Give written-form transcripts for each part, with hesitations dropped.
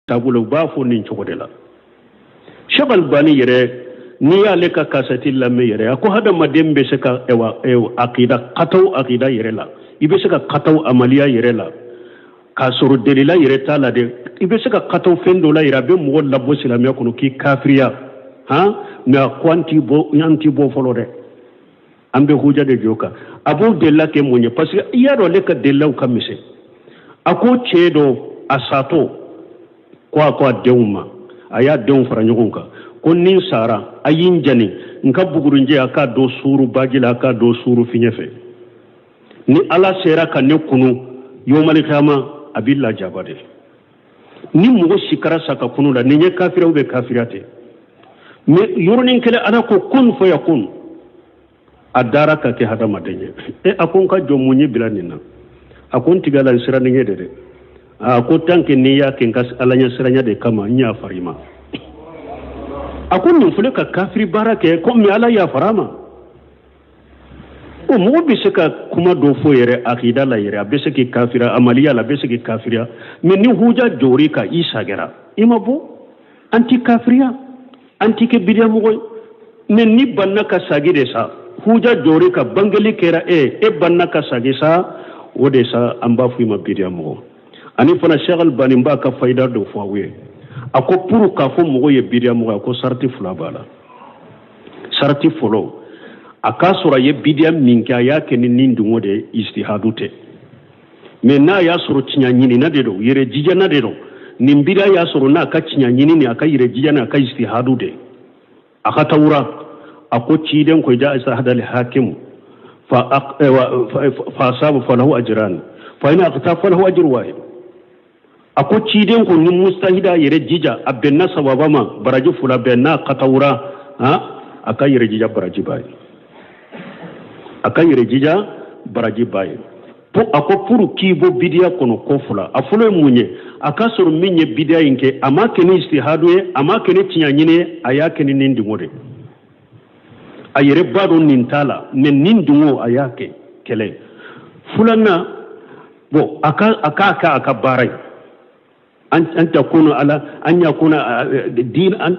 Taabolo u b'a fɔ nin cogo de la. Sheikh Albani yɛrɛ, n'i y'ale ka kasɛti lamɛn yɛrɛ, a ko hadamaden bɛ se ka akida kataw, akida yɛrɛ la, i bɛ se ka kataw amaliya yɛrɛ la k'a sɔrɔ delila yɛrɛ t'a la dɛ. I bɛ se ka kataw fɛn dɔ la yɛrɛ, a bɛ mɔgɔ labɔ silamɛya kɔnɔ k'i kafiriya han. Mais a ko an t'i bɔ, an t'i bɔ fɔlɔ dɛ, an bɛ huja de jɔ kan. A b'o delila kɛ mun ye? Parce que i y'a dɔn ale ka delilaw ka misɛn. A ko cɛ dɔ a satɔ ko a ko a denw ma, a y'a denw fara ɲɔgɔn kan ko ni n sara, a y'i jani n ka bugurinjɛ, a k'a dɔ suuru baji la, a k'a dɔ suuru fiɲɛ fɛ. Ni Ala sera ka ne kunu yomalikiyama, a b'i lajaba de. Ni mɔgɔ sikara sa ka kunu la, nin ye kafiriya ou bien kafiriya tɛ? Mais yɔrɔnin kelen Ala ko kun fayakun, a dara ka kɛ hadamaden ye. E a ko n ka jɔn, mun y'i bila nin na? A ko n tigi Ala, n sirannin ɲɛ de dɛ. A ko tant que n'i y'a kɛ n ka Ala ɲɛ siranya de kama, n yafara i ma. A ko nin filɛ ka kafiri baara kɛ komi Ala yafara a ma. O mɔgɔ bɛ se ka kuma dɔ fɔ yɛrɛ akida la yɛrɛ, a bɛ se k'i kafiriya amaliya la, a bɛ se k'i kafiriya. Mais ni huja jɔr'i kan, i sagɛra, i ma bɔ, an t'i kafiriya, an t'i kɛ bidiya mɔgɔ ye. Mais n'i banna ka sagi de sa, huja jɔr'i kan, bangeli kɛra e, e banna ka sagi sa, o de sa an b'a fɔ i ma bidiya mɔgɔ. Ani fana Sheikh Albani b'a ka fayida dɔ fɔ aw ye. A ko pour k'a fɔ mɔgɔ ye bidiya mɔgɔ, a ko sarati fila b'a la. Sarati fɔlɔ, a k'a sɔrɔ a ye bidiya min kɛ, a y'a kɛ ni nin dungo de ye, istihadu tɛ. Mais n'a y'a sɔrɔ tiɲɛ ɲinina de don, yɛrɛ jijana de don, nin bidiya y'a sɔrɔ n'a ka tiɲɛ ɲini ni a ka yɛrɛ jija ni a ka istihadu de, a ka tawura. A ko ciden ko iza ijtahada al hakimu fa asaba falahu ajran fa in akhta falahu ajru wahid. A ko ciden ko ni mustahida yɛrɛ jija, a bɛnna sababa ma, baraji fila bɛn. N'a katawura, a ka yɛrɛ jija, baraji b'a ye, a ka yɛrɛ jija, baraji b'a ye. A ko pour k'i bɔ bidiya kɔnɔ, ko fila. A fɔlɔ ye mun ye? A ka sɔrɔ min ye bidiya in kɛ, a m'a kɛ ni istihadu ye, a m'a kɛ ni tiɲɛ ɲini ye, a y'a kɛ ni nin dungo de. A yɛrɛ b'a dɔn nin t'a la, mais nin dungo a y'a kɛ kɛlɛ. Filanan, bon, a ka a k'a kɛ a ka baara ye. An takuna ala an yakuna din an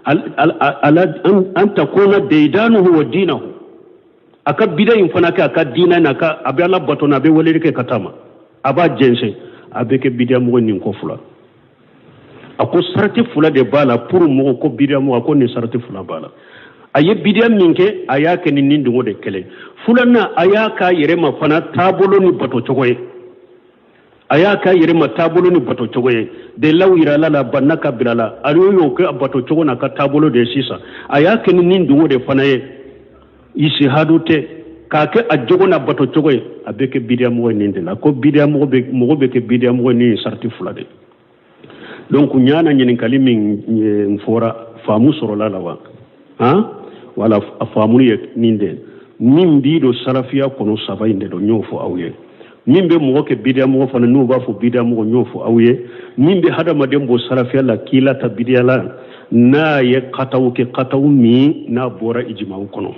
ala an takuna deidanuhu wa dinahu. A ka bida in fana kɛ a ka diinɛ n'a ka, a bɛ Ala bato n'a bɛ weleli kɛ ka taa ma, a b'a jɛnsɛn, a bɛ kɛ bidiya mɔgɔ. Nin ko fila, a ko sarati fila de b'a la pour mɔgɔ ko bidiya mɔgɔ. A ko nin sarati fila b'a la. A ye bidiya min kɛ, a y'a kɛ ni nin dungo de kɛlɛ. Filanan, a y'a k'a yɛrɛ ma fana taabolo ni bato cogo ye, a y'a k'a yɛrɛ ma taabolo ni bato cogo ye. Delilaw yira ala la, banna ka bila la, a y'o kɛ a bato cogo n'a ka taabolo de ye. Sisan a y'a kɛ ni nin dungo de fana ye, isihadu tɛ, k'a kɛ a jogo n'a bato cogo ye, a bɛ kɛ bidiya mɔgɔ ye nin de la. Ko bidiya mɔgɔ bɛ, mɔgɔ bɛ kɛ bidiya mɔgɔ ye ni sarati fila de. Donc n y'a na ɲininkali min n fɔra, faamu sɔrɔla la wa? Han, wala a faamu ye nin de. Min b'i don salafiya kɔnɔ, saba in de don, n y'o fɔ aw ye. Min bɛ mɔgɔ kɛ bidiya mɔgɔ fana, n'u b'a fɔ bidiya mɔgɔ, n y'o fɔ aw ye. Min bɛ hadamaden bɔ salafiya la k'i lata bidiya la, n'a ye kataw kɛ, kataw min n'a bɔra ijimaw kɔnɔ,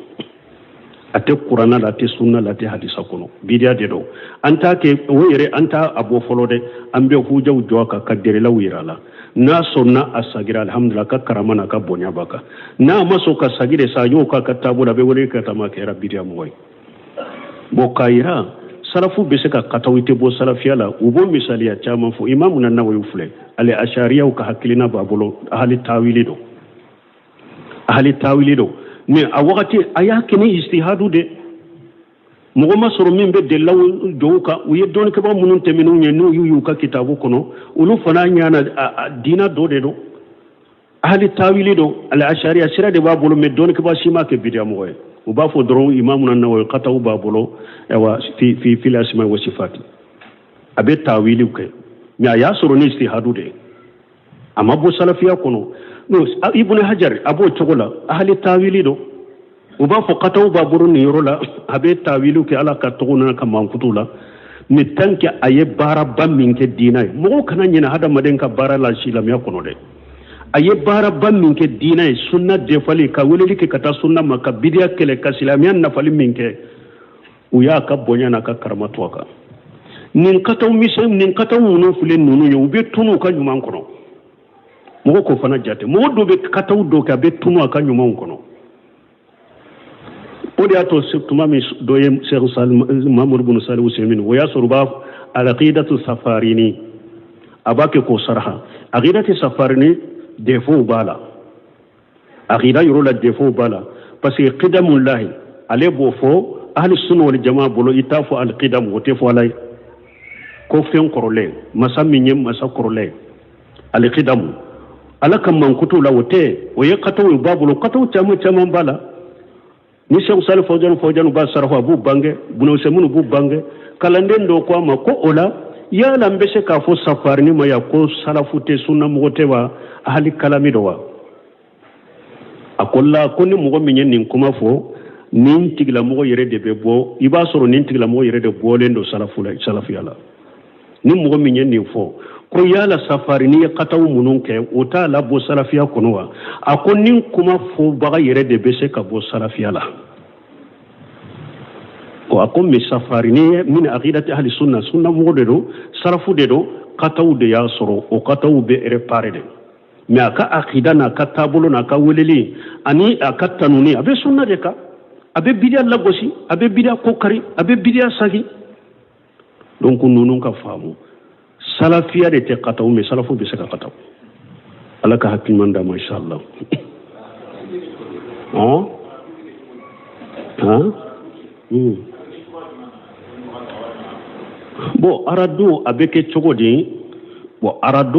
a tɛ kuranna la, a tɛ sunna la, a tɛ hadisa kɔnɔ, bidiya de don. An t'a kɛ o yɛrɛ, an t'a a bɔ fɔlɔ dɛ, an bɛ hujaw jɔ a kan ka delilaw yira a la. N'a sɔnna, a sagira, alhamdulillah, a ka karama n'a ka bonya b'a kan. N'a ma sɔn ka sagi de sa, a y'o k'a ka taabolo, a bɛ wele ka taama, a kɛra bidiya mɔgɔ ye. Bon, k'a yira salafu bɛ se ka kataw, i tɛ bɔ salafiya la. U b'o misaliya caman fɔ. Imamu na Nawawi filɛ, ale ashariyaw ka hakilina b'a bolo, hali tawili don, hali tawili don. Mais a wagati a y'a kɛ ni istihadu de. Mɔgɔ ma sɔrɔ min bɛ delilaw jɔw kan. U ye dɔnnikɛbaa minnu tɛmɛn'u ɲɛ, n'u y'u ka kitabu kɔnɔ, olu fana ɲana diina dɔ de don, hali tawili don, ale ashariya sira de b'a bolo. Mais dɔnnikɛbaa si m'a kɛ bidiya mɔgɔ ye. U b'a fɔ dɔrɔn imamu na Nawawi kataw b'a bolo, ayiwa, fi fi fil asma wa sifati, a bɛ tawiliw kɛ. Mais a y'a sɔrɔ ni istihadu de ye, a ma bɔ salafiya kɔnɔ. No Ibn Hajar a b'o cogo la, ahali tawili don. U b'a fɔ kataw b'a bolo nin yɔrɔ la, a bɛ tawiliw kɛ Ala ka tɔgɔ n'a ka mankutu la. Mais tant que a ye baaraba min kɛ diina ye, mɔgɔw kana ɲinɛ hadamaden ka baara la silamɛya kɔnɔ dɛ. A ye baaraba min kɛ diina ye, sunna defali, ka weleli kɛ ka taa sunna ma, ka bidiya kɛlɛ, ka silamɛya nafali min kɛ, u y'a ka bonya n'a ka karama to a kan. Nin kataw misɛn, nin kataw minnu filɛ ninnu ye, u bɛ tunu u ka ɲuman kɔnɔ. Mɔgɔ k'o fana jate. Mɔgɔ dɔ bɛ kataw dɔ kɛ, a bɛ tunu a ka ɲumanw kɔnɔ. O de y'a to tuma min dɔ ye Cheikh Mahamadu bin Salih Useyimini, o y'a sɔrɔ u b'a alaqidatu safarini, a b'a kɛ k'o saraha. Aqidatu safarini, défaut b'a la. Aqida yɔrɔ la, défaut b'a la, parce que qidamulahi, ale b'o fɔ ahli sunna wal jama bolo, i t'a fɔ alqidam, o tɛ fɔ ala ye ko fɛn kɔrɔlen, masa min ye masa kɔrɔlen, alqidamu ala ka mankutu la, o tɛ. O ye kataw ye b'a bolo, kataw caman caman b'a la. Ni Sɛku Sali Fawzan b'a sarafa, a b'u bange, Bunusɛmunu b'u bange. Kalanden dɔ ko a ma ko o la, yala n bɛ se k'a fɔ safarini ma ya ko salafu tɛ, sunnamɔgɔ tɛ wa, ahali kalami dɔ wa? A ko la, ko ni mɔgɔ min ye nin kuma fɔ, nin tigilamɔgɔ yɛrɛ de bɛ bɔ, i b'a sɔrɔ nin tigilamɔgɔ yɛrɛ de bɔlen don salafu la, salafiya la. Ni mɔgɔ min ye nin fɔ ko yala safarini ye kataw minnu kɛ, o t'a labɔ salafiya kɔnɔ wa? A ko nin kuma fɔbaga yɛrɛ de bɛ se ka bɔ salafiya la. A ko mais safarini ye min aqidati ahli sunna, sunna mɔgɔ de don, salafu de don, kataw de y'a sɔrɔ, o kataw bɛ réparé de. Mais a ka akida n'a ka taabolo n'a ka weleli ani a ka tanuni, a bɛ sunna de kan, a bɛ bidiya lagosi, a bɛ bidiya ko kari, a bɛ bidiya sagi. Donc ninnu ka faamu, salafiya de tɛ kataw, mais salafu bɛ se ka kataw. Ala ka hakili ɲuman d'a ma, inshallah. Han han. Bon, aradu a bɛ kɛ cogo di? Bon, aradu